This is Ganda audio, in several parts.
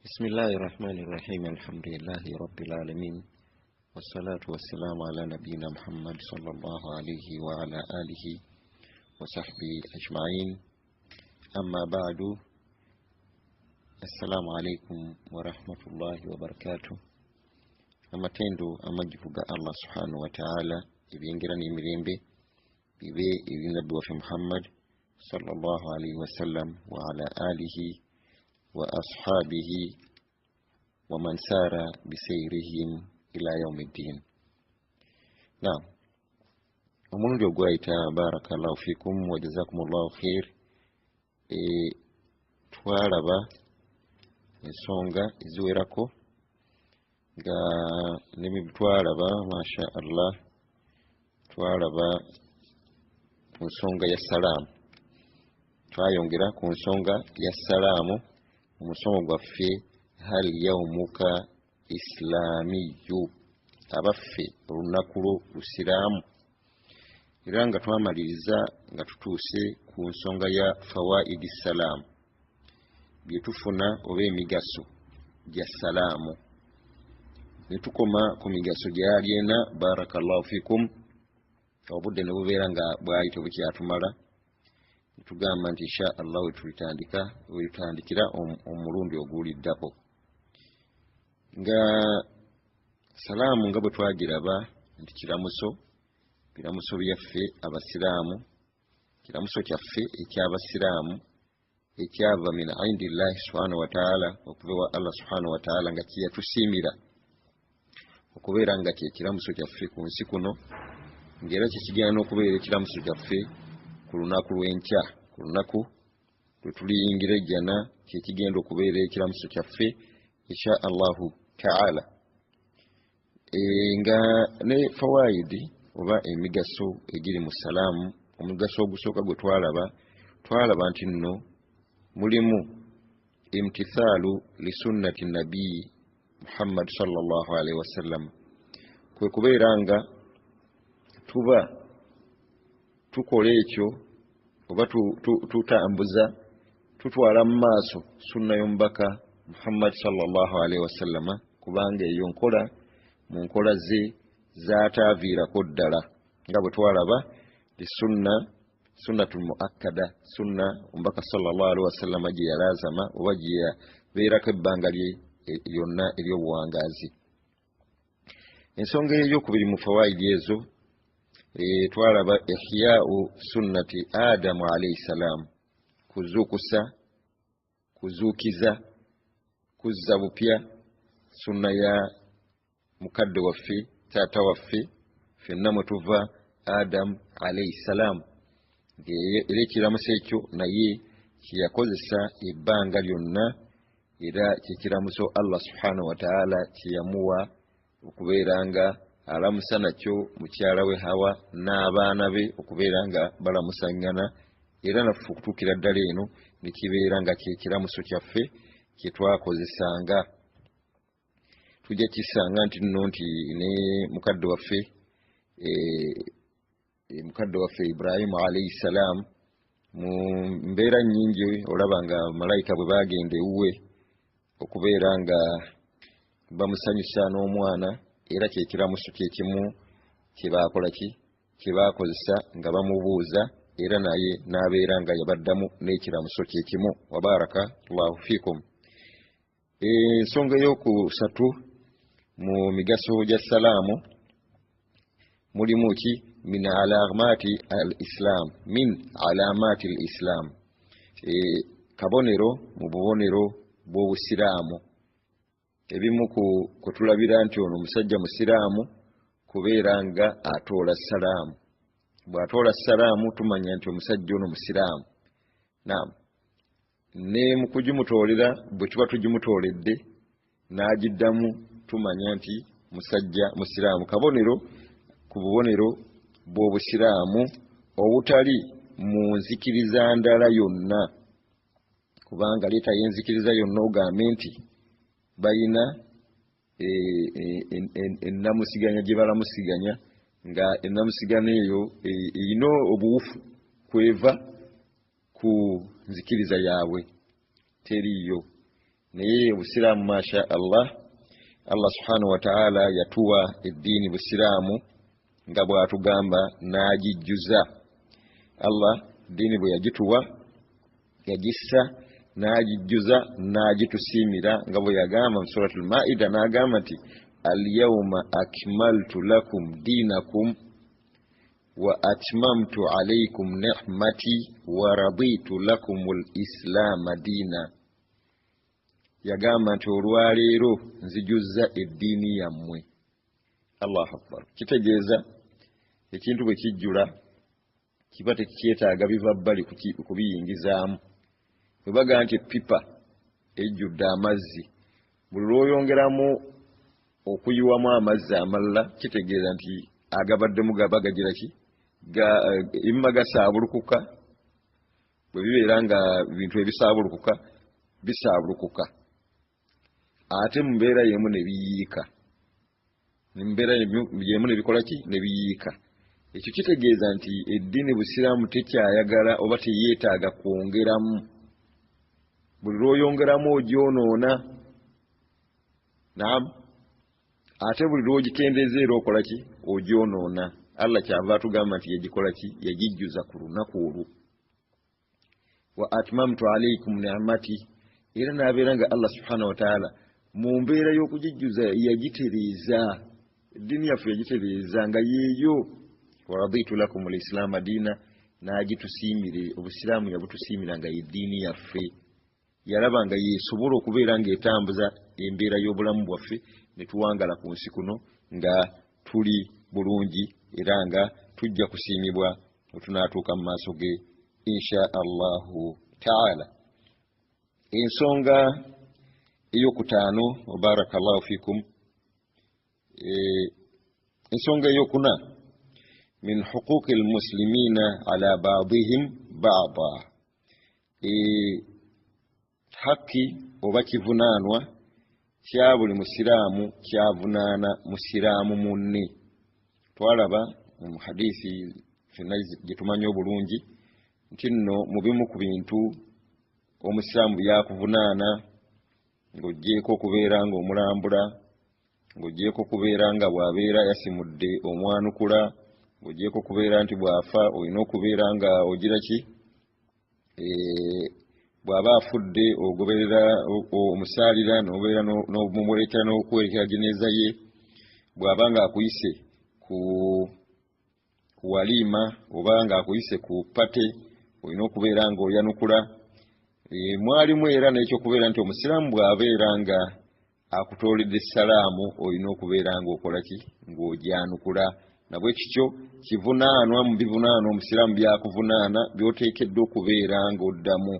Bismillahi rahmani rahim, alhamdulillahi rabbil alamin, wassalatu wassalamu ala nabiyina Muhammad sallallahu alayhi wa ala alihi wa sahbihi ajmain, amma ba'du. Assalamu alaikum warahmatullahi wabarakatuh. Amatendo amajjuvu ga Allah subhanahu wataala, ebyengera n'emirembe bibe eri nabbi waffe Muhammad sallallahu alaihi wasallam wa ala alihi wa ashabihi wa man sara bisairihim ila yaumi ddin. Naam, omulundi ogwayita, barakallahu fikum wa jazakumullahu khair, twalaba ensonga eziwerako nga nebitwalaba, masha Allah, twalaba ku nsonga ya salaamu, twayongera ku nsonga ya salaamu mu musomo gwaffe hal yaumuka islamiyu, abaffe olunaku lwo lusiraamu? Era nga twamaliriza nga tutuuse ku nsonga ya fawaidi salaamu, byetufuna oba emigaso gya salaamu, netukoma ku migaso gyali ena. Barakallahu fikum. Obudde ne bubeera nga bwali tebukyatumala, netugamba nti insha Allah wetulitandika, wetutandikira omulundi oguliddako. Nga salaamu nga bwe twagiraba nti kiramuso, biramuso byaffe abasiraamu, kiramuso kyaffe ekyabasiraamu ekyava min indillahi subhanahu wataala, okuva ewa Allah subhanahu wataala, nga kyeyatusiimira okubeera nga kyekiramuso kyaffe ku nsi kuno, ng'era kyekigenda n'okubeera ekiramuso kyaffe ku lunaku lw'enkya, ku lunaku lwe tuliyingira ejjana, kyekigenda okubeera ekiramuso kyaffe insha Allahu taala. Nga ne fawaidi oba emigaso egiri mu salaamu, omugaso ogusooka gwe twalaba, twalaba nti nno mulimu imtithaalu lisunnati nabiyi Muhammad sallallahu alaihi wasallam, kwe kubeera nga tuba tukola ekyo oba tutambuza, tutwala mu maaso sunna y'omubaka Muhammad sallallahu alaihi wasallama, kubanga eyo nkola mu nkola ze zaataaviirako ddala, nga bwe twalaba ti sunna sunnatul muakkada, sunna omubaka sallallahu alaihi wasallama gye yalaazama oba gye yabeerako ebbanga lye lyonna ery'obuwangaazi. Ensonga eyokubiri mu fawaidi ezo, twalaba ihyau sunnati Adamu alaihi salaamu, kuzuukusa, kuzuukiza, kuzza bupya sunna ya mukadde waffe, taata waffe ffenna mwe tuva, Adamu alaihi salaamu, era ekiramuso ekyo naye kyeyakozesa ebbanga lyonna, era kyekiramuso Allah subhanahu wataala kyeyamuwa okubeera nga alamusa nakyo mukyala we Hawa n'abaana be, okubeera nga balamusangana, era naffe okutuukira ddala eno nekibeera nga kyekiramuso kyaffe kyetwakozesanga. Tujja kisanga nti nno nti ne mukadde waffe, mukadde waffe Ibrahimu alaihi salaamu, mu mbeera nnyingi olaba nga malayika bwe bagenda ewuwe okubeera nga bamusanyusa n'omwana, era kyekiramuso kyekimu kyebakola ki kyebakozesa nga bamubuuza, era naye n'abeera nga yabaddamu n'ekiramuso kyekimu. Wabaraka llahu fikum. Ensonga eyokusatu mu migaso gya salaamu mulimu ki? Min alamati al islam, min alamati al islam, kabonero mu bubonero bw'obusiraamu. Ebimu kwe tulabira nti ono omusajja musiraamu kubeera nga atoola salaamu. Bw'atoola salaamu tumanya nti omusajja ono musiraamu. Naam, ne mu kugimutoolera, bwe tuba tugimutooledde n'agiddamu, tumanya nti musajja musiraamu, kabonero ku bubonero bw'obusiraamu obutali mu nzikiriza ndala yonna, kubanga leetayo enzikiriza yonna ogambe nti bayina ennamusiganya gye balamusiganya, nga ennamusigano eyo erina obuwufu kweva ku nzikiriza yaabwe, teriiyo. Naye obusiraamu, masha Allah, Allah subhanahu wataala yatuwa eddiini busiraamu nga bw'atugamba n'agijjuza. Allah ddiini bwe yagituwa yagissa n'agijjuza n'agitusiimira, nga bwe yagamba mu Surat Lmaida, n'agamba nti alyauma akmaltu lakum diinakum wa atmamtu alaikum nihmati wa raditu lakum lislaama diina. Yagamba nti olwaleero nzijuzza eddiini yammwe. Allahu akbar! Kitegeeza ekintu bwe kijjula kiba tekikyetaaga biva bbali kubiyingizaamu. Bwe bagaa nti epipa ejjudde amazzi, buli lw'oyongeramu okuyiwamu amazzi amalala, kitegeeza nti agabaddemu gaba gagira ki, imma gasaabulukuka. Bwe bibeera nga bintu ebisaabulukuka, bisaabulukuka, ate mu mbeera y'emu ne biyiika, mu mbeera y'emu ne bikola ki, ne biyiika. Ekyo kitegeeza nti eddiini busiraamu tekyayagala oba teyeetaaga kwongeramu. Buli lw'oyongeramu ogyonoona. Naam, ate buli lw'ogikendeeza era okola ki, ogyonoona. Allah kyava atugamba nti yagikola ki, yagijjuza ku lunaku olwo. Wa atmamtu alaikum nimati, era n'abeera nga Allah subhanahu wataala mu mbeera y'okugijjuza yagitereeza eddiini yaffe, yagitereeza nga yeeyo. Waraditu lakum lislaama diina, n'agitusiimire obusiraamu, yabutusiimira nga yeddiini yaffe. Yalaba nga yesobola okubeera ng'etambuza embeera y'obulamu bwaffe ne tuwangala ku nsi kuno nga tuli bulungi, era nga tujja kusiimibwa bwe tunaatuuka mu maaso ge, insha Allahu taala. Ensonga eyokutaano, barakallahu fikum, ensonga eyokuna, min huquqi lmuslimina ala badihim bada, haki oba kivunaanwa kya buli musiraamu kyavunaana musiraamu munne. Twalaba mu hadisi fenna gye tumanyi obulungi nti nno mu bimu ku bintu omusiraamu byakuvunaana, ng'ogyeko okubeera ng'omulambula, ng'ogyeko okubeera nga bw'abeera yasimudde omwanukula, ng'ogyeko okubeera nti bw'afa olina okubeera nga ogira ki, bw'aba afudde ogoberera omusaalira n'obeera n'omumuwerekera n'okuwerekera jeneeza ye, bw'aba ng'akuyise ku waliima oba ng'akuyise ku pate olina okubeera ng'oyanukula. Mwalimu era n'ekyokubeera nti omusiraamu bw'abeera nga akutooledde salaamu olina okubeera ng'okola ki, ng'ogyanukula. Nabwe kityo kivunaanwa mu bivunaanwa omusiraamu byakuvunaana by'oteekeddwa okubeera ng'oddamu.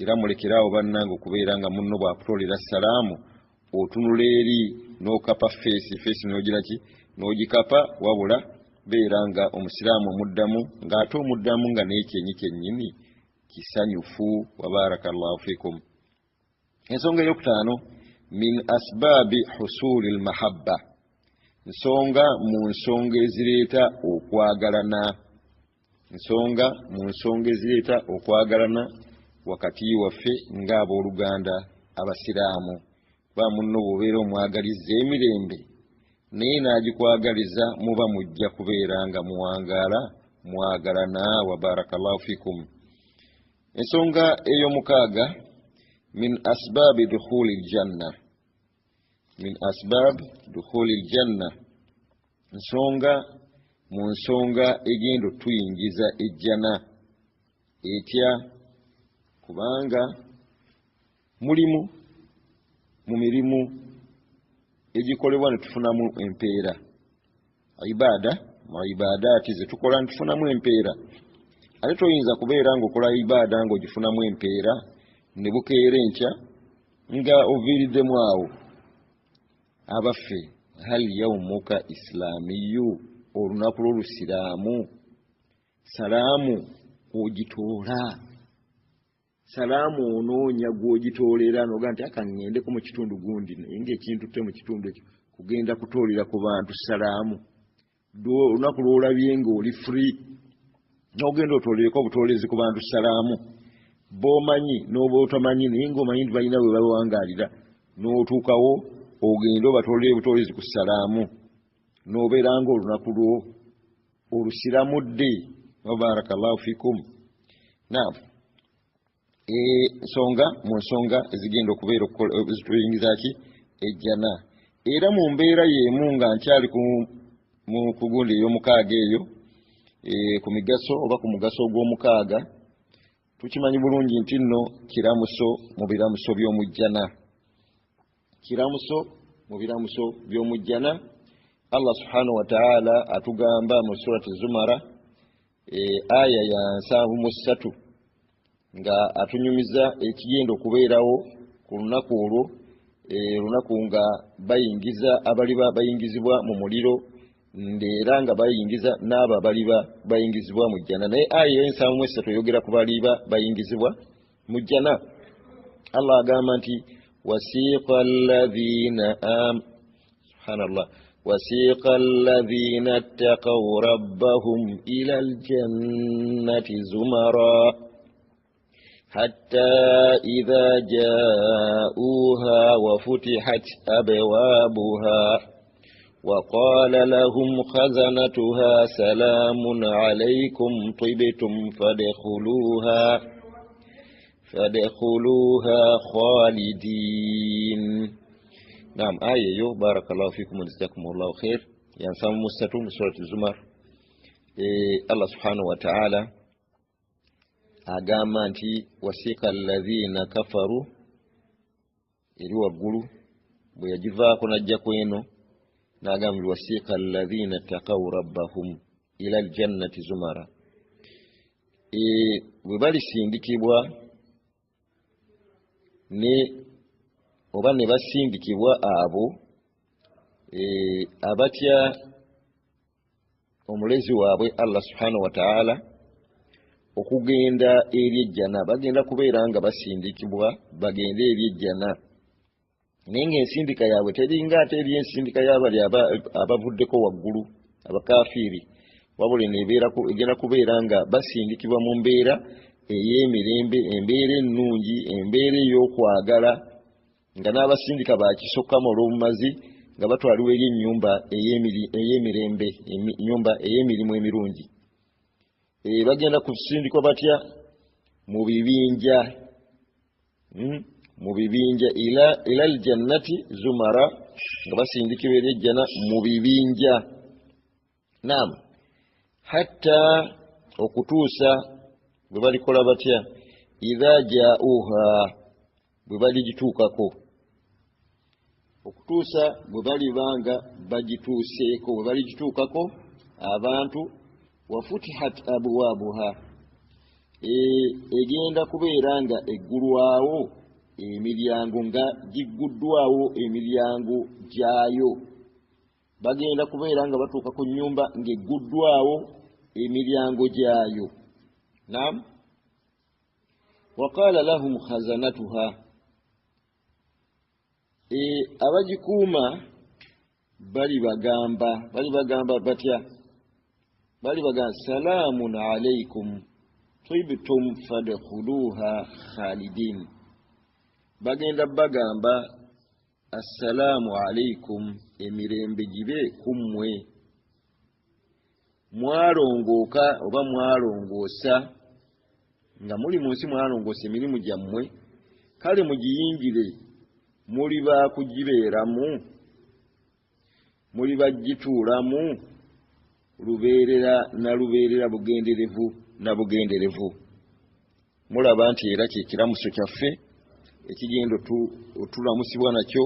Era mulekeraawo bannange okubeera nga munno bw'akutoolera salaamu otunula eri n'okapa feesi feesi n'ogira ki, n'ogikapa. Wabula beera nga omusiraamu omuddamu, ng'ate omuddamu nga n'ekyenyi kyennyini kisanyufu. Wabarakallahu fikum. Ensonga eyokutaano, min asbaabi husuli lmahabba, nsonga mu nsonga ezireeta okwagalana, nsonga mu nsonga ezireeta okwagalana wakati waffe ng'abooluganda abasiraamu. Kuba munno bw'obeera omwagaliza emirembe naye n'agikwagaliza, muba mujja kubeera nga muwangaala mwagalana. Wabarakallahu fikum. Ensonga ey'omukaaga, min asbaabi dukhuli ljanna, min asbaab dukhuli ljanna, nsonga mu nsonga egenda otuyingiza ejjana. Etya? Kubanga mulimu mu mirimu egikolebwa ne tufunamu empeera, ibaada, mu ibaadaati ze tukola ne tufunamu empeera. Ate toyinza kubeera ng'okola ibaada ng'ogifunamu empeera ne bukeera enkya nga oviiriddemu awo. Abaffe, hal yaumuka islaamiyu, olunaku lw'olusiraamu salaamu ogitoola, salaamu onoonya gw'ogitoolera noga nti aka ŋŋendeko mu kitundu gundi, naye ng'ekintu te mu kitundu ekyo kugenda kutoolera ku bantu salaamu. Olunaku lw'olabye ng'oli free n'ogenda otoolereko obutoolezi ku bantu salaamu. B'omanyi n'oba otamanyi, naye ng'omanyi nti balina we bawangaalira, n'otuukawo ogende obatoolere obutoolezi ku ssalaamu, n'obeera ng'olunaku lwo olusiramudde. Wa barakallahu fikum. Naam, ensonga mu nsonga ezigenda okubeera zituyingiza ki ejjana. Era mu mbeera y'emu nga nkyali mu kugundi ey'omukaaga eyo, ku migaso oba ku mugaso ogw'omukaaga, tukimanyi bulungi nti nno kiramuso mu biramuso by'omujjana, kiramuso mu biramuso by'omujjana. Allah subhanahu wa ta'ala atugamba mu surati Zumara, aya ya 73, nga atunyumiza ekigenda okubeerawo ku lunaku olwo, lunaku nga bayingiza abaliba bayingizibwa mu muliro, era nga bayingiza n'abo abaliba bayingizibwa mu jjana. Naye aya ey'ensanvu mu esatu eyogera ku baliba bayingizibwa mu jjana. Allah agamba nti wasiiqa alladhina am subhanallah wasiiqa alladhina ttaqaw rabbahum ila aljannati zumara hatta idha ja'uha wa futihat abwabuha wa qala lahum khazanatuha salamun alaykum tibtum fadkhuluha khalidin. Naam, aya eyo barakallahu fikum wa jazakumullahu khair, ya 73 mu surati Zumar. Allah subhanahu wa ta'ala agamba nti wasiqa alladhina kafaru, eri waggulu bwe yagivaako n'ajja ku eno n'agamba nti wasiqa alladhina ttaqaw rabbahum ila aljannati zumara. Bwe balisindikibwa ne oba ne basindikibwa abo abatya omulezi waabwe Allah subhanahu wa ta'ala okugenda eri ejjana, bagenda kubeera nga basindikibwa bagende eri ejjana, naye ng'ensindika yaabwe teringa ate eri ensindika y'abali abavuddeko waggulu abakafiiri, wabula egenda kubeera nga basindikibwa mu mbeera ey'emirembe, embeera ennungi, embeera ey'okwagala, nga n'abasindika bakisokkamu olw'obumazi, nga batwalibwa eri ennyumba ey'emirembe, ennyumba ey'emirimu emirungi. Bagenda kusindikwa batya? Mu bibinja, mu bibinja ila aljannati zumara, nga basindikibwa eri ejjana mu bibinja. Naam, hatta okutuusa bwe balikola batya? Idha ja'uha, bwe baligituukako, okutuusa bwe balibanga bagituuseeko, bwe baligituukako abantu, wafutihat abwabuha, egenda kubeera nga eggulwawo emiryango, nga gigguddwawo emiryango gyayo. Bagenda kubeera nga batuuka ku nnyumba ng'egguddwawo emiryango gyayo. Naam, waqala lahum khazanatuha, abagikuuma balibagamba batya? Balibagamba salamun alaykum tibtum fadkhuluha khalidin. Bagenda bagamba assalaamu alaykum, emirembe gibe ku mmwe, mwalongooka oba mwalongoosa nga muli mu nsi, mwalongoosa emirimu gyammwe, kale mugiyingire, muli baakugibeeramu, muli bagituulamu lubeerera na lubeerera, bugenderevu na bugenderevu. Mulaba nti era kye kiramuso kyaffe ekigenda otulamusibwa nakyo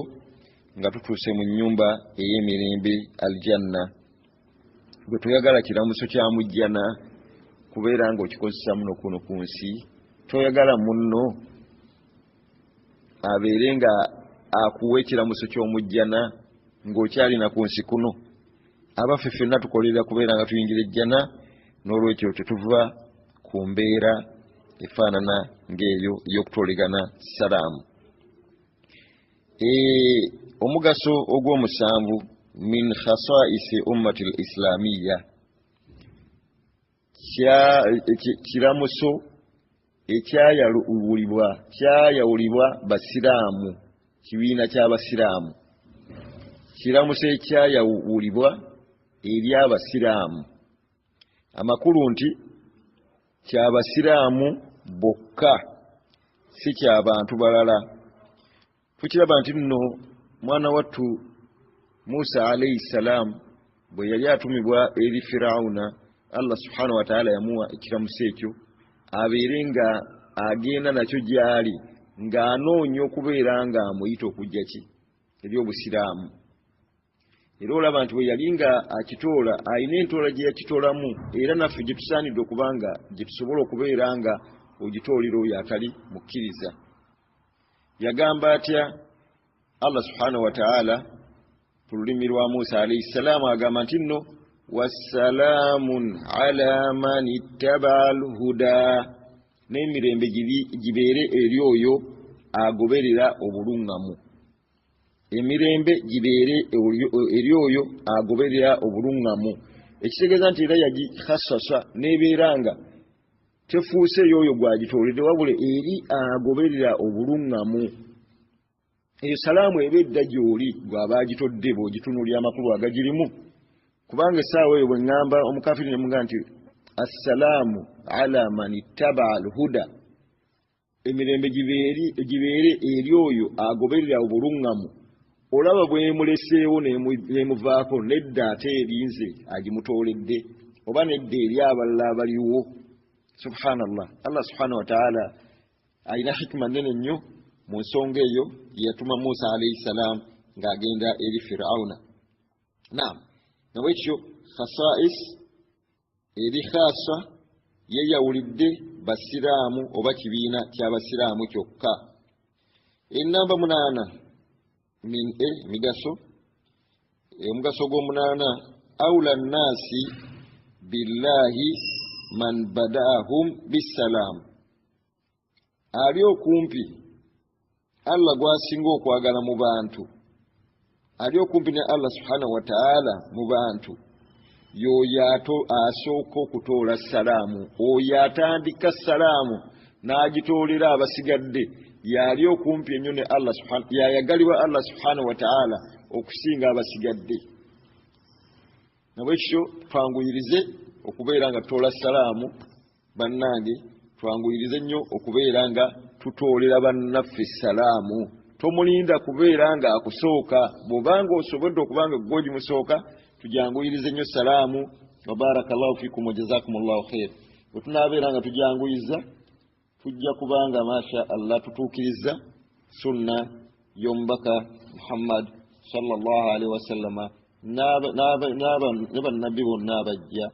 nga tutuuse mu nnyumba ey'emirembe aljanna. Bwe toyagala kiramuso kya mujjana kubeera ng'okikozesa muno kuno ku nsi, toyagala munno abeere nga akuwa ekiramuso ky'omujjana ng'okyalina ku nsi kuno. Abaffe ffenna tukolerera kubeera nga tuyingira ejjana, n'olwekyo tetuva ku mbeera efaanana ng'eyo ey'okutolegana salaamu. Omugaso ogw'omusanvu, min khasaisi ummati l islamiya, kiramuso Ekyayawulibwa, kyayawulibwa basiraamu, kibiina ky'abasiraamu, kiramuso ekyayawulibwa eri abasiraamu, amakulu nti kyabasiraamu bokka, si kyabantu balala. Tukiraba nti nno mwana wattu Musa alaihi ssalaamu bwe yali atumibwa eri Firawuna, Allah subhanahu wataala yamuwa ekiramuso ekyo abeere nga agenda nakyo gy'ali, ng'anoonya okubeera ng'amuyita okujja ki eri obusiraamu. Era olaba nti bwe yali nga akitoola, alina entoola gye yakitoolamu, era naffe gye tusaanidde okuba nga gye tusobola okubeera nga ogitoolera oyo atali mukkiriza. Yagamba atya Allah subhanahu wataala ku lulimi lwa Musa alaihi ssalaamu? Agamba nti nno wassalaamun ala man ittabaa alhuda, n'emirembe gibeere eri oyo agoberera obuluŋŋamu. Emirembe gibeere eri oyo agoberera obuluŋŋamu, ekitegeeza nti era yagikhasasa n'ebeera nga tefuuse y'oyo gwagitooledde, wabula eri agoberera obuluŋŋamu. Eyo salaamu eba edda gy'oli gw'aba agitodde bw'ogitunuulira amakulu agagirimu, kubanga essaawa eyo bwe ŋŋamba omukafiri ne mugamba nti assalaamu ala man ittabaa alhuda, emirembe gibeere eri oyo agoberera obuluŋŋamu, olaba bwemuleseewo nemuvaako nedda ate erinze agimutooledde oba nedda eri abalala abaliwo. Subhanallah, Allah subhanahu wataala alina hikima nnene nnyo mu nsonga eyo gye yatuma Musa alaihi ssalaamu ng'agenda eri Firawuna. Naam, nabwekityo khasais eri khasa yeyawulidde basiraamu oba kibiina ky'abasiraamu kyokka. Enamba 8 min emigaso, omugaso gw'omunaana, aula nnaasi billahi man badaahum bissalaamu, ali okumpi Allah gw'asinga okwagala mu bantu, ali okumpi ne Allah subhanahu wataala mu bantu, y'oyo asooka okutoola salaamu, oyo atandika salaamu n'agitoolera abasigadde, y'ali okumpi ennyo ne Allah, yayagalibwa Allah subhanahu wataala okusinga abasigadde. Nabwekityo twanguyirize okubeera nga tutoola salaamu, bannange, twanguyirize nnyo okubeera nga tutoolera bannaffe salaamu. Tomulinda kubeera nga akusooka, bw'obanga osobodde okuba nga ggwe ogimusooka, tujanguyirize nnyo salaamu. Wa barakallahu fikum wa jazakumullahu khair. Bwe tunaabeera nga tujanguyiza, tujja kubanga masha Allah tutuukiriza sunna y'omubaka Muhammad sallallahu alaihi wasallama ne bannabbi bonna abajja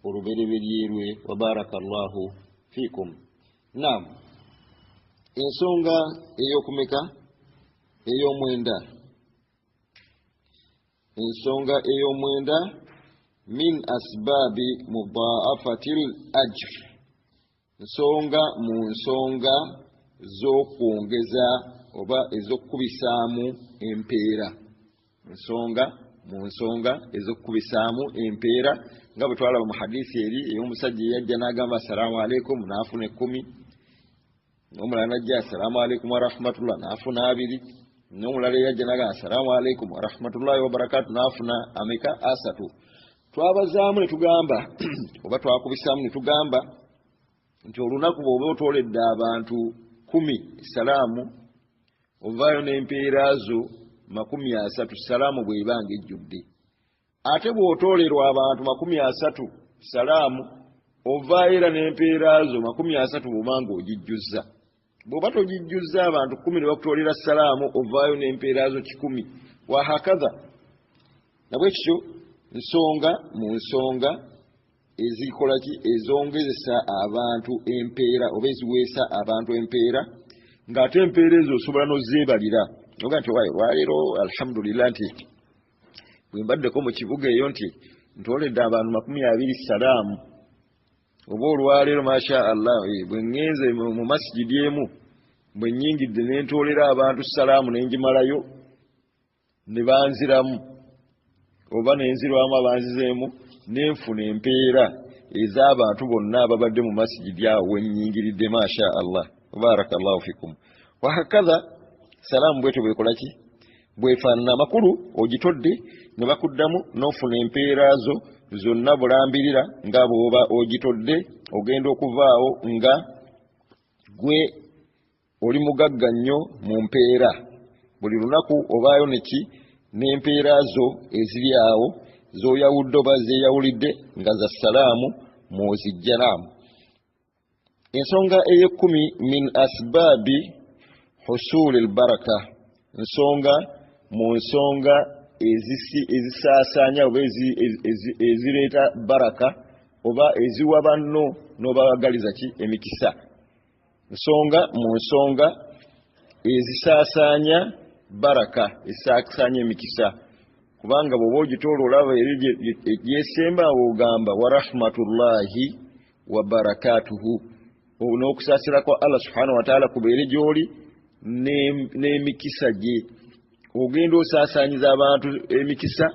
olubereberye lwe. Wa barakallahu fikum. Naam, ensonga ey'okumeka, ey'omwenda, ensonga ey'omwenda, min asbaabi mudaafatil ajr, nsonga mu nsonga z'okwongeza oba ez'okukubisaamu empeera, nsonga mu nsonga ez'okukubisaamu empeera, nga bwe twalaba mu hadisi eri ey'omusajja eyajja n'agamba assalaamu aleikum n'afuna 10, n'omulala n'ajja assalaamu aleikum warahmatullah n'afuna 2, n'omulala eyajja n'agamba assalaamu aleikum warahmatullahi wabarakatu n'afuna ameka 3. Twabazaamu ne tugamba oba twakubisaamu ne tugamba nti olunaku bw'oba otooledde abantu 10 salaamu, ovaayo n'empeera zo 30 salaamu bw'ebanga ejjudde. Ate bw'otoolerwa abantu 30 salaamu, ovaayo era n'empeera zo 30 bw'obanga ogijjuzza. Bw'oba togijjuzza abantu 10 ne bakutoolera salaamu, ovaayo n'empeera zo 100, wahakadha. Nabwekityo nsonga mu nsonga ezikola ki, ezongezesa abantu empeera oba eziweesa abantu empeera, ng'ate empeera ezo osobola n'ozeebalira. Oga nti waayo lwaleero alhamdulillah nti bwe mbaddeko mu kibuga eyo nti ntooledde abantu 20 salaamu, oba olwaleero masha Allah bwe ŋŋenze mu masijidi emu bwe nnyingidde ne ntoolera abantu salaamu ne ngimalayo ne banziramu oba ne nzirwamu abanzizeemu ne nfuna empeera. ez'abantu bonna ababadde mu masigidi awo wennyingiridde. Masha Allah, barakallahu fikum. Wahakadha salaamu bwetyo bwekola ki, bwefaanana. Amakulu ogitodde ne bakuddamu n'ofuna empeera zo zonna bulambirira nga bw'oba ogitodde, ogenda okuvaawo nga gwe oli mugagga nnyo mu mpeera. Buli lunaku obaayo neki n'empeera zo eziri awo z'oyawudde oba zeeyawulidde nga za salaamu mw'ozijja. Naamu, ensonga ey'ekkumi, min asbaabi husuli lbaraka, nsonga mu nsonga ezisaasaanya oba ezireeta baraka oba eziwa banno n'obagaliza ki emikisa. Nsonga mu nsonga ezisaasaanya baraka, ezisaasaanya emikisa, kubanga bw'oba ogitoola olaba eri gyesemba ogamba wa rahmatullahi wa barakatuhu, n'okusaasira kwa Allah subhanahu wataala kubeere gy'oli n'emikisa gye. Ogenda osaasaanyiza abantu emikisa,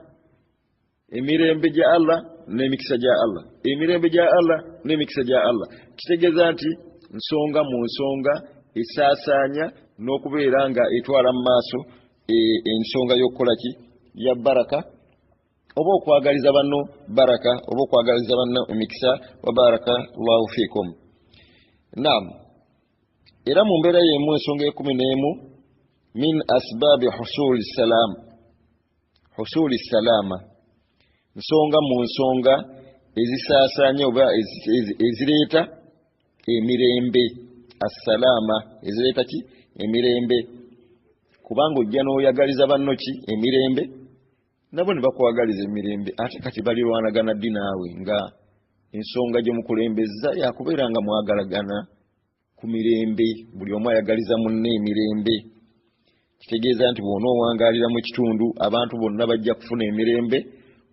emirembe gya Allah n'emikisa gya Allah, emirembe gya Allah n'emikisa gya Allah. Kitegeeza nti nsonga mu nsonga esaasaanya n'okubeera nga etwala mu maaso ensonga y'okukola ki ya baraka, oba okwagaliza banno baraka, oba okwagaliza banno emikisa. Wa baraka llahu fikum. Naam, era mu mbeera y'emu ensonga 11, min asbaabi husuli salam, husuli salama, nsonga mu nsonga ezisaasaanya oba ezireeta emirembe, assalama, ezireeta ki emirembe, kubanga ojja n'oyagaliza banno ki emirembe, nabo ne bakwagaliza emirembe. Ate kati balirwanagana ddi naawe nga ensonga gye mukulembeza yakubeera nga mwagalagana ku mirembe, buli omu ayagaliza munne emirembe. Kitegeeza nti bw'onoowangaalira mu kitundu abantu bonna bajja kufuna emirembe,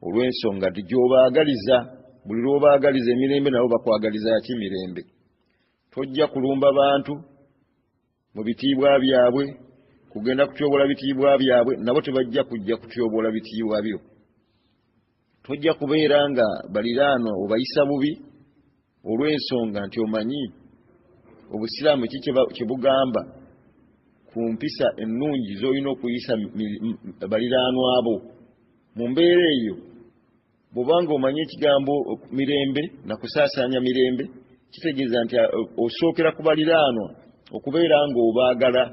olw'ensonga nti gy'obaagaliza, buli lw'obaagaliza emirembe nabo bakwagaliza ki mirembe. Tojja kulumba bantu mu bitiibwa byabwe, kugenda kutyobola bitiibwa byabwe, nabo tebajja kujja kutyobola bitiibwa byo. Tojja kubeera nga baliraanwa obayisa bubi, olw'ensonga nti omanyi obusiraamu ki kye bugamba ku mpisa ennungi z'olina okuyisa baliraanwa abo. Mu mbeera eyo bw'obanga omanyi ekigambo mirembe nakusaasaanya mirembe, kitegeeza nti osookera ku baliraanwa okubeera ng'obaagala,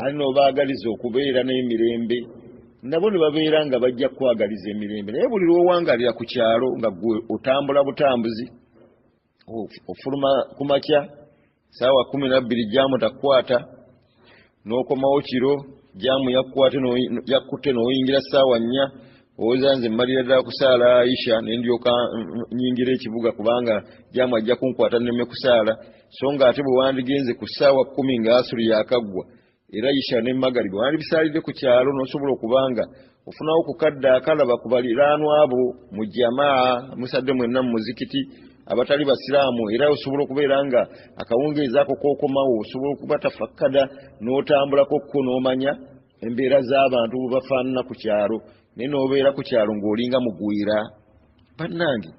ate n'obaagaliza okubeera n'emirembe, nabo ne babeera nga bajja kukwagaliza emirembe. Naye buli lw'owangaalira ku kyalo nga gwe otambula butambuzi, ofuluma ku makya saawa 12 jaamu takukwata, n'okomawo kiro jaamu yakkutte n'oyingira saawa 4, owooza nze mmalira ddala kusaala Aisha ne ndyoka nyingira ekibuga kubanga jaamu ajja kunkwata nneme kusaala. So nga ate bwe wandigenze ku ssaawa 10 nga asuri yakaggwa, era Isha ne Magaribi wandibisaalidde ku kyalo, n'osobola okubanga ofunawo ku kadde akalaba ku baliraanwa abo mu jamaa musadde mwenna mu muzikiti abatali basiraamu, era osobola okubeera nga akawungeezi ako k'okomawo osobola okubatafakkada n'otambulako kko n'omanya embeera z'abantu bwe bafaanana ku kyalo. Naye n'obeera ku kyalo ng'olinga mugwira, bannange,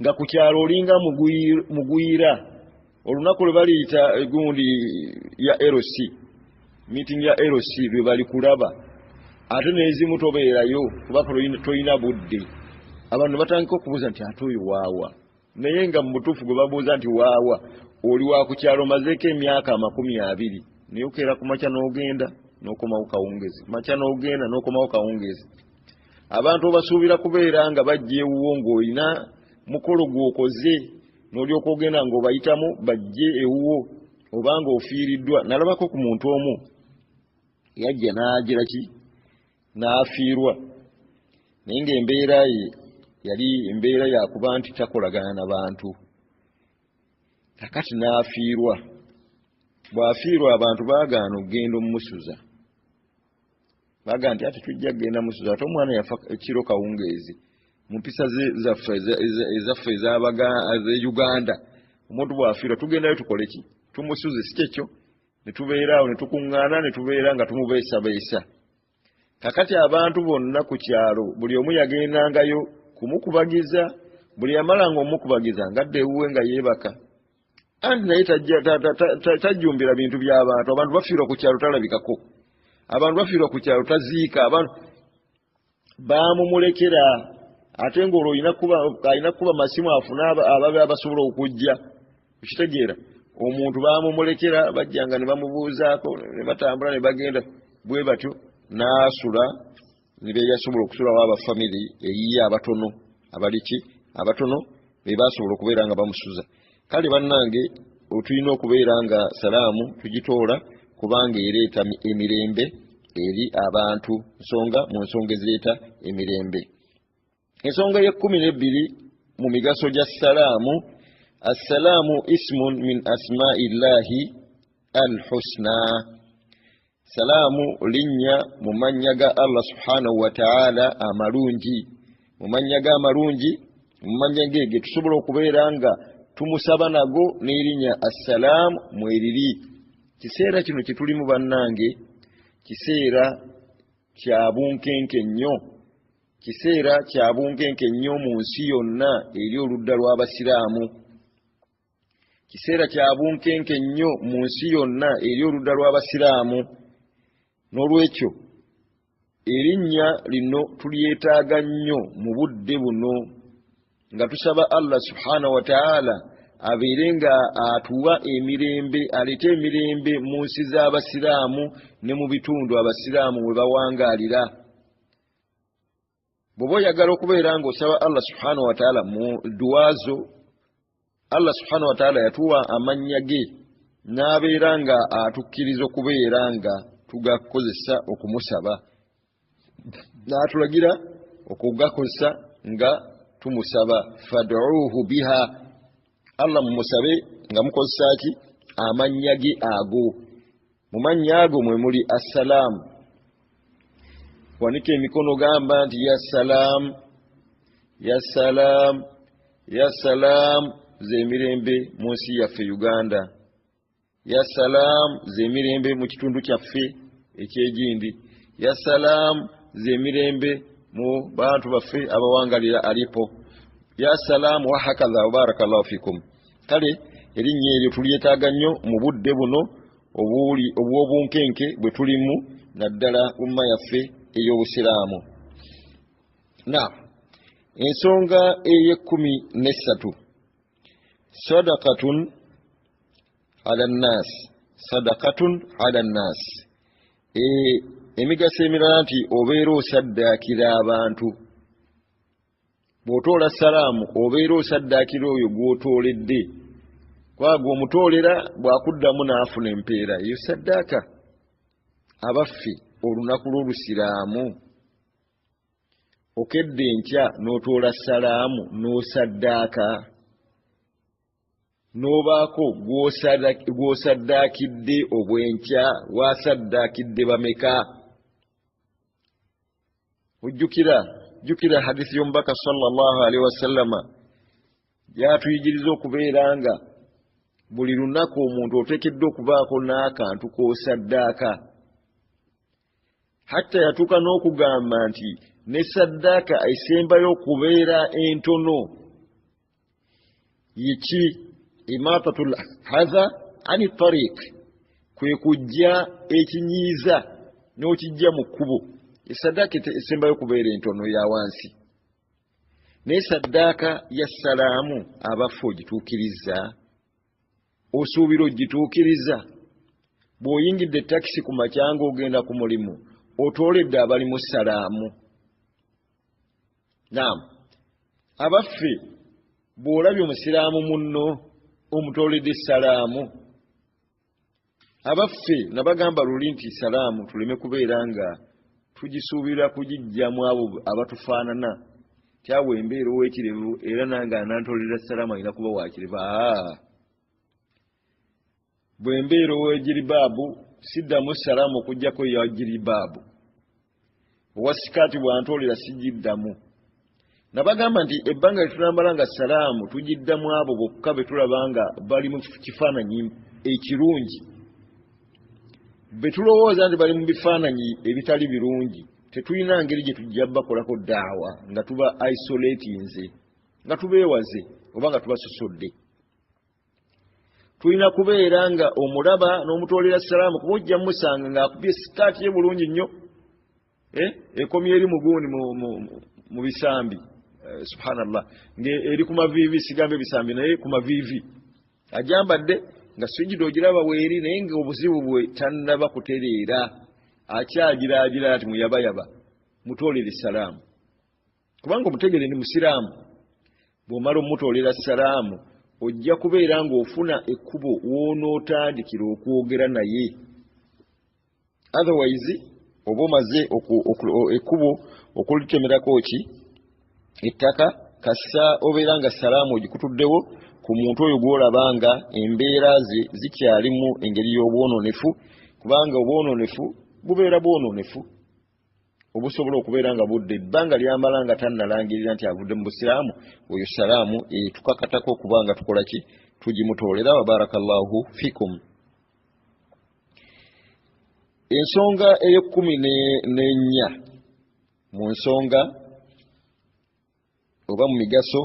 nga ku kyalo olinga mugwira. Olunaku lwe baliyita egundi ya LC, meeting ya LC lwe balikulaba, ate n'ezimu tobeerayo kuba tolina budde. Abantu ne batandika okubuuza nti ate oyo waawa, naye nga mu butuufu gwe babuuza nti waawa oli wa ku kyalo omazeeko emyaka 20, naye okeera ku makya n'ogenda n'okomawo kawungezi, makya n'ogenda n'okomawo kawungezi. Abantu obasuubira kubeera nga bajja ewuwo ng'olina mukolo gw'okoze, n'olyoka ogenda ng'obayitamu bajje ewuwo, oba ng'ofiiriddwa. Nalabako ku muntu omu yajja n'agira ki n'afiirwa, naye ng'embeera ye yali embeera yakuba nti takolagana na bantu. Kakati n'afiirwa, bw'afiirwa abantu baagaana okugenda omumusuza, baagaana nti ate tujja kugenda musuza, ate omwana yafa ekiro kawungeezi. Mu mpisa zaffe ezaffe ez'e Uganda, omuntu bw'afiirwa tugendayo tukole ki, tumusuze, si kyekyo? Ne tubeera awo ne tukuŋŋaana ne tubeera nga tumubeesabeesa. Kakati abantu bonna ku kyalo buli omu yagendangayo kumukubagiza, Buli yamalanga omukubagiza ngadda ewuwe nga yeebaka, anti naye tajjumbira bintu by'abantu. Abantu bafiirwa ku kyalo talabikako, abantu bafiirwa ku kyalo taziika, abantu baamumulekera. Ate ng'olwo alina kukuba masimu afune ababe abasobola okujja. Okitegeera, omuntu baamumulekera, bajjanga ne bamubuuzaako ne batambula ne bagenda bwe batyo, n'asula ne beyasobola okusulawo abafamire eyiye abatono, abaliki abatono be basobola okubeera nga bamusuza. Kale bannange, tulina okubeera nga salaamu tugitoola, kubanga ereeta emirembe eri abantu, nsonga mu nsonga ezireeta emirembe. Ensonga y'e12 mu migaso gya salaamu, assalaamu ismun min asma'i llahi al-husna. Salaamu linnya mu mannya ga Allah subhanahu wa ta'ala amalungi, mu mannya ga amalungi, mu mannya ge ge tusobola okubeera nga tumusaba nago n'erinnya assalaamu mweriri. Kiseera kino kye tulimu bannange, kiseera kya bunkenke nnyo, kiseera kya bunkenke nnyo mu nsi yonna eri oludda lw'abasiraamu. Kiseera kya bunkenke nnyo mu nsi yonna eri oludda lw'abasiraamu. N'olwekyo erinnya lino tulyetaaga nnyo mu budde buno, nga tusaba Allah subhanahu wa ta'ala abeere nga atuwa emirembe, aleete emirembe mu nsi z'abasiraamu ne mu bitundu abasiraamu we bawangaalira. Bw'oba oyagala okubeera ng'osaba Allah subhanahu wa ta'ala mu dduwa zo, Allah subhanahu wa ta'ala yatuwa amannya ge n'abeera nga atukkiriza okubeera nga tugakozesa okumusaba, n'atulagira okugakozesa nga tumusaba. Fad'uuhu biha, Allah mumusabe nga mukozesa ki? Amannya ge ago. Mu mannya ago mwe muli assalaamu. Wanika emikono gamba nti ya salaamu, ya salaamu, ya salaamu z'emirembe mu nsi yaffe Uganda, ya salaamu z'emirembe mu kitundu kyaffe eky'egindi, ya salaamu z'emirembe mu bantu baffe abawangalira Aleppo, ya salaamu, wa hakadha. Barakallahu fikum. Kale erinnya eryo tulyetaaga nnyo mu budde buno obw'obunkenke bwe tulimu, naddala umma yaffe ey'obusiraamu. Na ensonga ey'e13, sadaqatun ala nnaas, sadaqatun ala nnaas. Emigaso emirala nti obeera osaddaakira abantu. Bw'otoola salaamu obeera osaddaakira oyo gw'otooledde, kubanga gw'omutoolera bw'akuddamu n'afuna empeera eyo saddaaka. Abaffe, olunaku lw'olusiraamu okedde enkya n'otoola salaamu n'osaddaaka, n'obaako gw'osaddaakidde obwenkya, wasaddaakidde bameka? Ojjukira, jjukira hadithi y'omubaka sallallahu alaihi wasallama gy'atuyigiriza okubeera nga buli lunaku omuntu oteekeddwa okubaako n'akantu k'osaddaaka. Hatta yatuuka n'okugamba nti ne saddaaka esembayo okubeera entono yiki? Imaatatul hadha ani tariq, kwe kujja ekinyiiza n'okijja mu kkubo. Esaddaaka esembayo okubeera entono ya wansi. Naye saddaaka ya salaamu abaffe ogituukiriza? Osuubira ogituukiriza? Bw'oyingidde takisi ku makya ng'ogenda ku mulimu, otooledde abalimu salaamu? Naam. Abaffe, bw'olabye omusiraamu munno omutooledde salaamu? Abaffe, nabagamba luli nti salaamu tuleme kubeera nga tugisuubira kugijjamu abo abatufaanana, kyawe embeera ow'ekirevu era nange anantoolera salaamu alina kuba wa kirevu. Bwe mbeera ow'egiribaabu siddamu salaamu okuggyako eya giribaabu, owa sikaati bw'antoolera sigiddamu. Nabagamba nti ebbanga lye tunamala nga salaamu tugiddamu abo bokka be tulaba nga bali mu kifaananyi ekirungi, be tulowooza nti bali mu bifaananyi ebitali birungi, tetulina ngeri gye tujja bakolako daawa nga tuba isolatinze. Nga tubeewaze oba nga tubasosodde. Tulina kubeera nga omulaba n'omutoolera salaamu, kuba ojja musanga ng'akubye sikaati ye bulungi nnyo, ekomye eri mugundi mu bisambi, subhanallah, ng'eri ku maviivi, sigambe bisambi naye ku maviivi, ajambadde nga sujjuda ogiraba weeri, naye ng'obuzibu bwe tannaba kutereera, akyagiraagira ati muyabayaba. Mutoolere salaamu, kubanga omutegere ni musiraamu. Bw'omala omutoolera salaamu, ojja kubeera ng'ofuna ekkubo w'onootandikira okwogera naye. Otherwise oba omaze ekkubo okulitemerako ki ettaka, kassa obeera nga salaamu ogikutuddewo ku muntu oyo gw'olaba nga embeera ze zikyalimu engeri y'obwononefu, kubanga obwononefu bubeera bwononefu obusobola okubeera nga budde ebbanga lyamala nga tannalangirira nti avudde mu busiraamu. Oyo salaamu etukakatako okuba nga tukola ki, tugimutoolera. Wa barakallahu fikum. Ensonga ey'ekkumi n'ennya mu nsonga oba mu migaso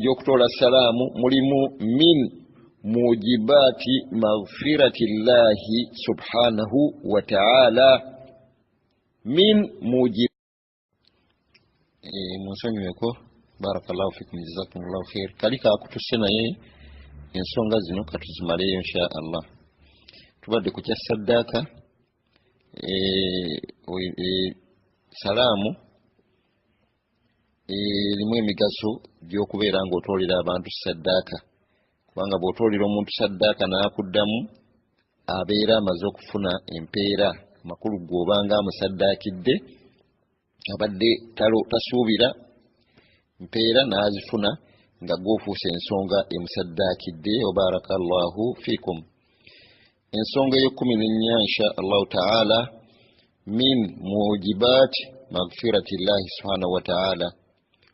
gy'okutoola salaamu mulimu min mujibaati maghfirati llahi subhanahu wa ta'ala. Min mujib munsonyiweko, barakallahu fikum, jazakumullahu khair. Kali kakutuse, naye ensonga zino katuzimaleyo insha Allah. Tubadde ku kya saddaaka. Salaamu erimu emigaso gy'okubeera ng'otoolera abantu saddaaka, kubanga bw'otoolera omuntu saddaaka n'akuddamu, abeera amaze okufuna empeera. Amakulu, gw'obanga amusaddaakidde abadde tasuubira mpeera n'azifuna, nga gwofuusa ensonga emusaddaakidde. Wabarakallahu fikum. Ensonga ey'ekkumi n'ennya insha Allahu taala, min mujibat maghfirati llahi subhanahu wa taala,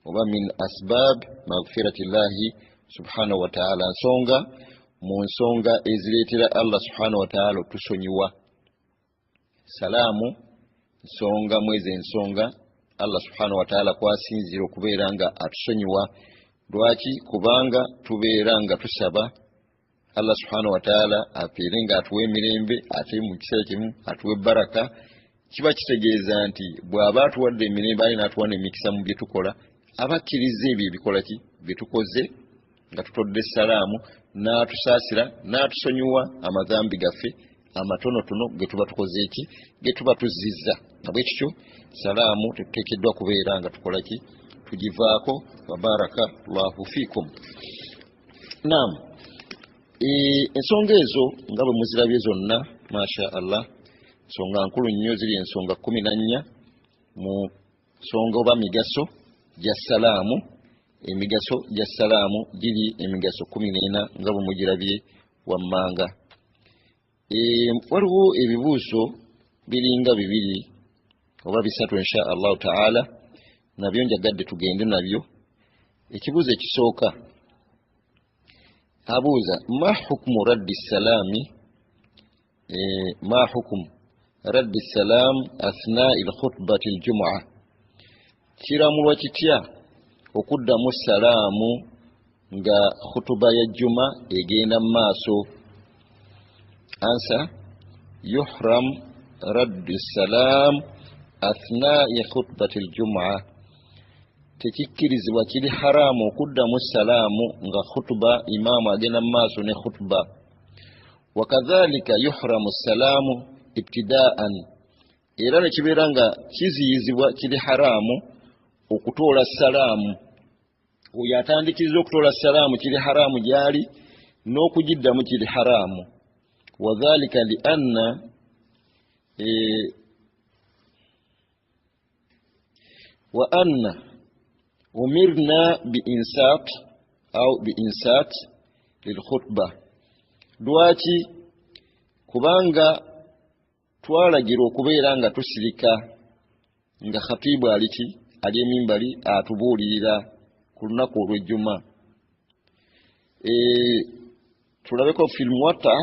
oba min asbab maghfirati llahi subhanahu wa taala, nsonga mu nsonga ezireetera Allah subhanahu wa taala otusonyiwa. Salaamu nsonga mwezi ensonga Allah subhanahu wa taala kwasinzira okubeera nga atusonyiwa. Lwaki? Kubanga tubeera nga tusaba Allah subhanahu wa taala apeere nga atuwa emirembe, ate mu kiseera kimu atuwa baraka. Kiba kitegeeza nti bw'aba atuwadde emirembe aye n'atuwa n'emikisa mu bye tukola, aba akkiriza ebyo ebikola ki bye tukoze nga tutodde salaamu, n'atusaasira n'atusonyiwa amazambi gaffe amatonotono ge tuba tukoze eki ge tuba tuzizza. Nga bwe kityo salaamu tetuteekeddwa kubeera nga tukola ki, tugivaako. Wabaraka llahu fikum. Naam, ensonga ezo nga bwe muzirabye zonna, masha Allah, nsonga nkulu nnyo. Ziri ensonga 14 mu nsonga oba migaso gya salaamu. Emigaso gya salaamu giri emigaso 14 nga bwe mugirabye wammanga. Waliwo ebibuuzo biringa bibiri oba bisatu insha Allahu taala, nabyo njagadde tugende nabyo. Ekibuuzo ekisooka abuuza: ma hukmu raddi salaami, ma hukmu raddi salam athnai lkhutbati ljumua? Kiramulwa kitya okuddamu salaamu nga khutuba ya juma egenda mu maaso? Answer: yuhram raddu salam athnai khutbati ljumua. Tekikkirizibwa, kiri haramu okuddamu salaamu nga khutuba, imaamu agenda mu maaso ne khutuba. Wakadhalika yuhramu salaamu ibtidaan, era nekibeera nga kiziyizibwa, kiri haramu okutoola salaamu. Oyo atandikiriza okutoola salaamu kiri haramu gyali, n'okugiddamu kiri haramu. Wadhalika lianna wa anna umirna biinsat au biinsat lilkhutba. Lwaki? Kubanga twalagirwa okubeera nga tusirika nga khatibu aliki ali emimbali atubuulirira ku lunaku olw'ejjuma. Tulabeko fi lmuwatta,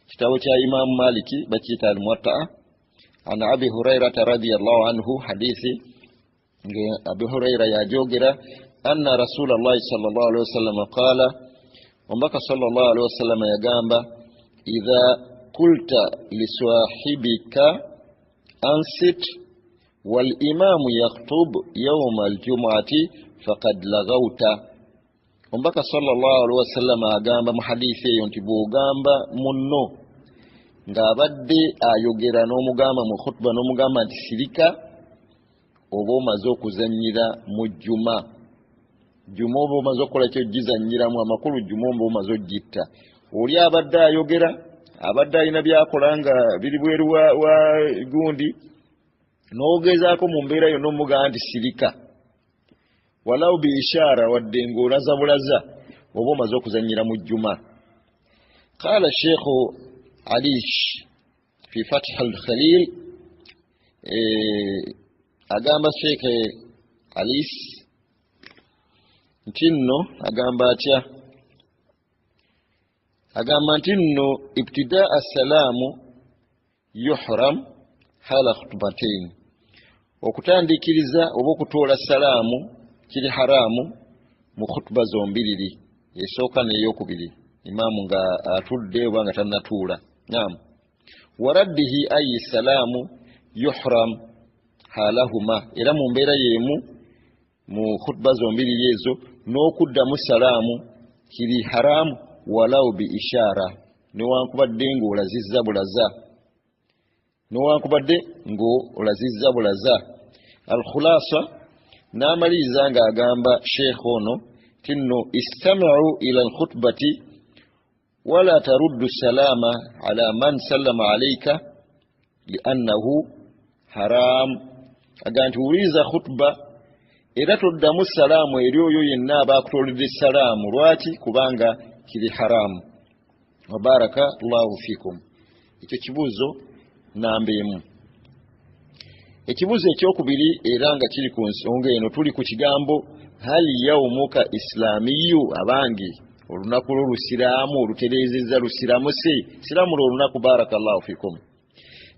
kitabo kya Imamu Maliki bakiyita Almuwatta, an Abi Hurairata radiallahu anhu, hadithi nga Abi Huraira yajogera. Anna Rasulallahi sallallahu alaihi wasallam qala, omubaka sallallahu alaihi wasallam yagamba, idha kulta liswahibika ansit wal imamu yaktub yawma aljumuati faqad laghawta. Omubaka sallallahu alaihi wasallam agamba mu hadithi eyo nti bw'ogamba munno ng'abadde ayogera n'omugamba mu khutuba n'omugamba nti sirika, oba omaze okuzannyira mu jjuma. Jjuma oba omaze okukola kyo gizannyiramu, amakulu jjuma oba omaze ogitta. Oli abadde ayogera, abadde alina by'akola nga biri bweru wa gundi, n'ogezaako mu mbeera yonna omugamba nti sirika, walau bi ishaara, wadde ng'olaza bulaza, oba omaze okuzannyira mu jjuma. Qaala Sheikhu Alish fi Fath al-Khalil, agamba Sheikh Alis nti nno agamba atya? Agamba nti nno ibtidaa salaamu yuhram hala khutbatain, okutandikiriza oba okutoola salaamu kiri haramu mu khutuba zombiriri, esooka n'eyokubiri, imaamu nga atudde oba nga tannatuula. Naam. Waraddihi ayi salaamu yuhram halahuma, era mu mbeera y'emu mu khutuba zombiriri ezo n'okuddamu salaamu kiri haramu walau bi ishaara, newankubadde ng'olazizza bulaza, newankubadde ng'olazizza bulaza. Alkhulasa, n'amaliriza ng'agamba sheekh ono nti nno istamiu ila alkhutbati wala taruddu salama ala man sallama alaika liannahu haram. Agamba nti wuliriza khutuba era toddamu salaamu eri oyo yenna aba akutoledde salaamu. Lwaki? Kubanga kiri haramu. Wabaraka llahu fikum. Ekyo kibuuzo namba emu. Ekibuuzo ekyokubiri era nga kiri ku nsonga eno, tuli ku kigambo hal yaumuka islamiyu. Abange, olunaku lwo lusiraamu olutereezezza lusiramuse, siramula olunaku. Barakallahu fikum.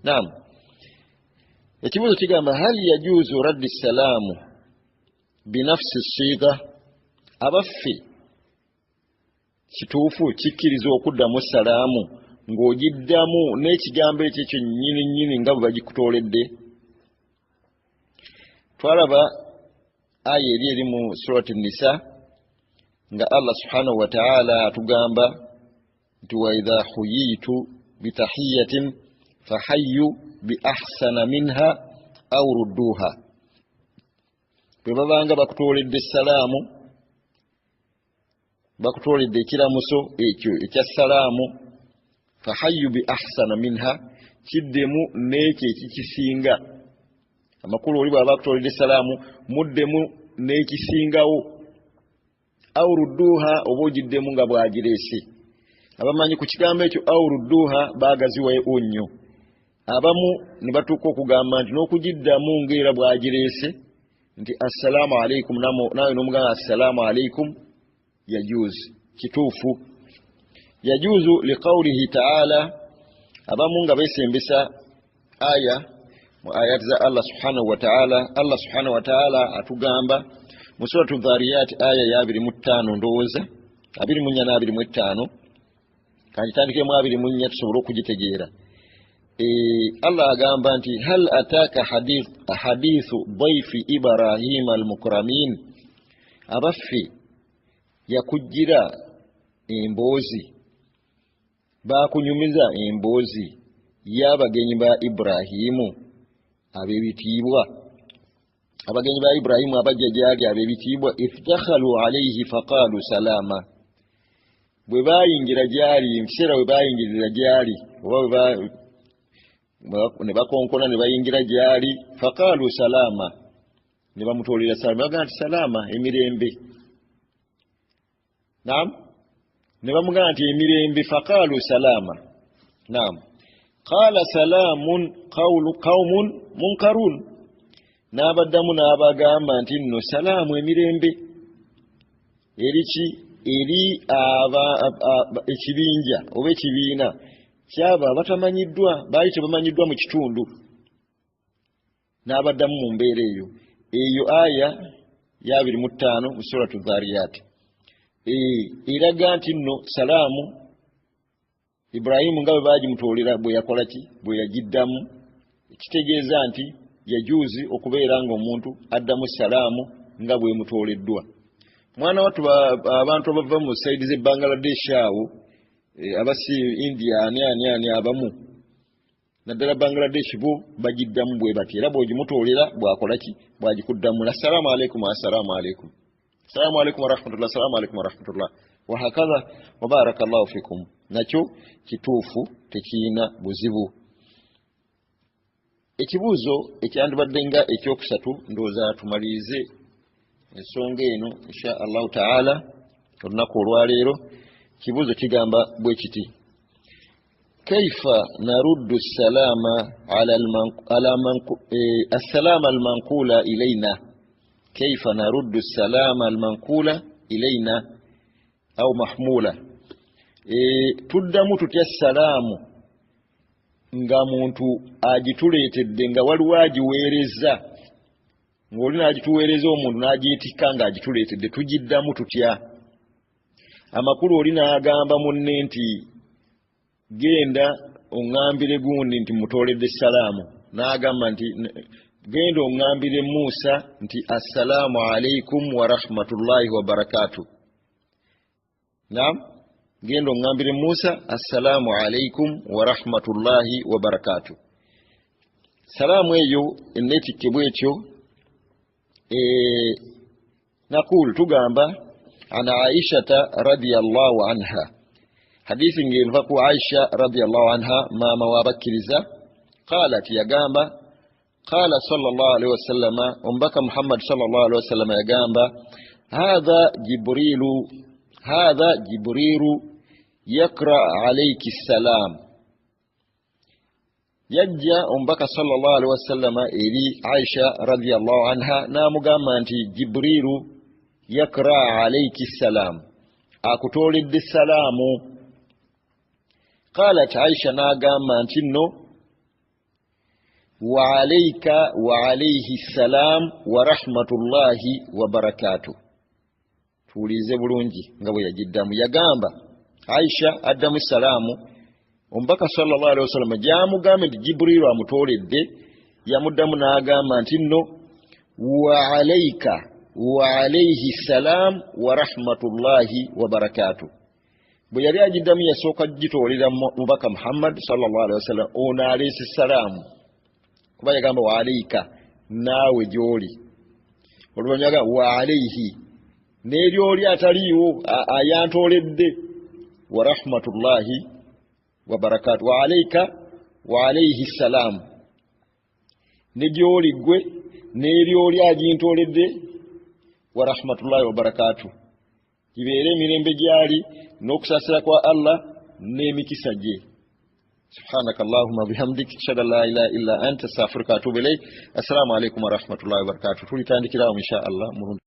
Naam. Ekibuuzo kigamba hal yajuuzu raddi salaamu binafsi siga, abaffe kituufu kikkiriza okuddamu salaamu ng'ogiddamu n'ekigambo ekyo ekyo nnyini nnyini nga bwe bagikutooledde? Twalaba aya eri eri mu surati Nisa nga Allah subhanahu wa ta'ala atugamba nti wa idha huyitu bitahiyatin fahayyu bi ahsana minha aw rudduha. Bwe babanga bakutooledde salaamu, bakutooledde ekiramuso ekyo ekya salaamu, fahayyu bi ahsana minha, kiddemu n'ekyo ekikisinga. Amakulu oli bw'aba akutoledde salaamu muddemu n'ekisingawo, aw rudduha, oba ogiddemu nga bw'agireese. Abamanyi ku kigambo ekyo aw rudduha baagaziwayo nnyo, abamu ne batuuka okugamba nti n'okugiddamu ng'era bw'agireese nti assalaamu alaikum, naawe n'omugamba assalaamu alaikum, yajuuzu, kituufu. Yajuuzu liqaulihi taala, abamu nga beesembesa aya mu ayati za Allah subhanahu wa ta'ala. Allah subhanahu wa ta'ala atugamba mu suratu Dhariyat aya ya 25, ndowooza 24 na 25, kangitandikemu 24 tusobole okugitegeera. Allah agamba nti hal ataka hadithu daifi Ibrahima almukramin, abaffe yakujjira emboozi, baakunyumiza emboozi y'abagenyi ba Ibrahimu ab'ebitiibwa, abagenyi ba Ibrahimu abajja gyali ab'ebitiibwa. Iftakhalu alayhi faqalu salama, bwe baayingira gyali, mu kiseera bwe baayingirira gyali oba ne bakonkona ne bayingira gyali, faqalu salama, ne bamutoolera salama, bagamba nti salama, emirembe. Naam, ne bamugamba nti emirembe, faqalu salama. Naam, qala salamun qaumun munkarun, n'abaddamu n'abagamba nti nno salaamu, emirembe eriki eri ekibinja oba ekibiina kyaba abatamanyiddwa, baali tebamanyiddwa mu kitundu. N'abaddamu mu mbeera eyo. Eyo aya Ya 25 mu Suratu Dhariyat eraga nti nno salaamu Ibrahimu nga bwe bagimutoolera bwe yakola ki, bwe yagiddamu, kitegeeza nti yajuuzi okubeera ng'omuntu addamu salaamu nga bwemutooleddwa. Mwana wattu, abantu abava mu side z'e Bangladesh awo, abasi India, ani ani ani, abamu naddala Bangladesh, bo bagiddamu bwe bati, era bw'ogimutoolera bwakola ki, bwagikuddamu: "Assalaamu alaikum, assalaamu alaikum, assalamu alaikum warahmatullah, assalamu alaikum warahmatullah," wahakadha. Wabaraka llahu fikum. Nakyo kituufu, tekiyina buzibu. Ekibuuzo ekyandibadde nga ekyokusatu, ndowooza tumalirize ensonga eno insha Allahu taala olunaku olwaleero. Kibuuzo kigamba bwe kiti: kaifa naruddu salama assalama almanqula ilaina, kaifa naruddu salama almanqula ilaina au mahmula? Tuddamu tutya salaamu nga muntu agituleetedde, nga waliwo agiweereza, ng'oli n'agituweereza, omuntu n'agiyitikka ng'agituleetedde, tugiddamu tutya? Amakulu, oli n'agamba munne nti genda oŋŋambire gundi nti mutooledde salaamu, n'agamba nti genda oŋŋambire Musa nti assalaamu alaikum warahmatullahi wabarakatu. Nam, genda oŋŋambire Musa assalaamu alaikum warahmatullahi wabarakatu. Salaamu eyo enetikke bwetyo. Naqul, tugamba: an Aishata radiallahu anha, hadisi ng'enva ku Aisha radiallahu anha, maama w'abakkiriza, qalat, yagamba, qala sallallahu alaihi wasallama, omubaka Muhammad sallallahu alaihi wasallama yagamba: hadha Jibrilu, hadha Jibrilu yakra alaiki salam. Yajja omubaka sallallahu alaihi wasallama eri Aisha radiallahu anha n'amugamba nti Jibrilu yakra alaiki salam, akutooledde salaamu. Qalat Aisha, n'agamba nti nno wa alaika wa alaihi salam wa rahmatullahi wa barakatuh. Tuwulirize bulungi nga bwe yagiddamu. Yagamba, Aisha addamu salaamu omubaka sallallahu alaihi wasallama gyamugambe nti Jibriiru amutooledde, yamuddamu n'agamba nti nno wa alaika wa alaihi salam wa rahmatullahi wa barakatuh. Bwe yali agiddamu, yasooka gitoolera mubaka Muhammad sallallahu alaihi wasallam, ono aleese salaamu, kuba yagamba wa alaika, naawe gy'oli. Oluvannyuma yagamba wa alaihi, n'eryoli ataliiwo ayantooledde, wa rahmatullahi wa barakatu. Wa alaika wa alaihi salam, ne gy'oli ggwe n'eryoli agintooledde, wa rahmatullahi wa barakatu, gibeere emirembe gyali n'okusaasira kwa Allah n'emikisa gye. Subhanaka allahuma bihamdik, ashhadu an la ilaha illa anta, astaghfiruka atubu ilaik. Assalamu alaikum warahmatullahi wabarakatuh. Tulitandikirawo insha Allah mulundi.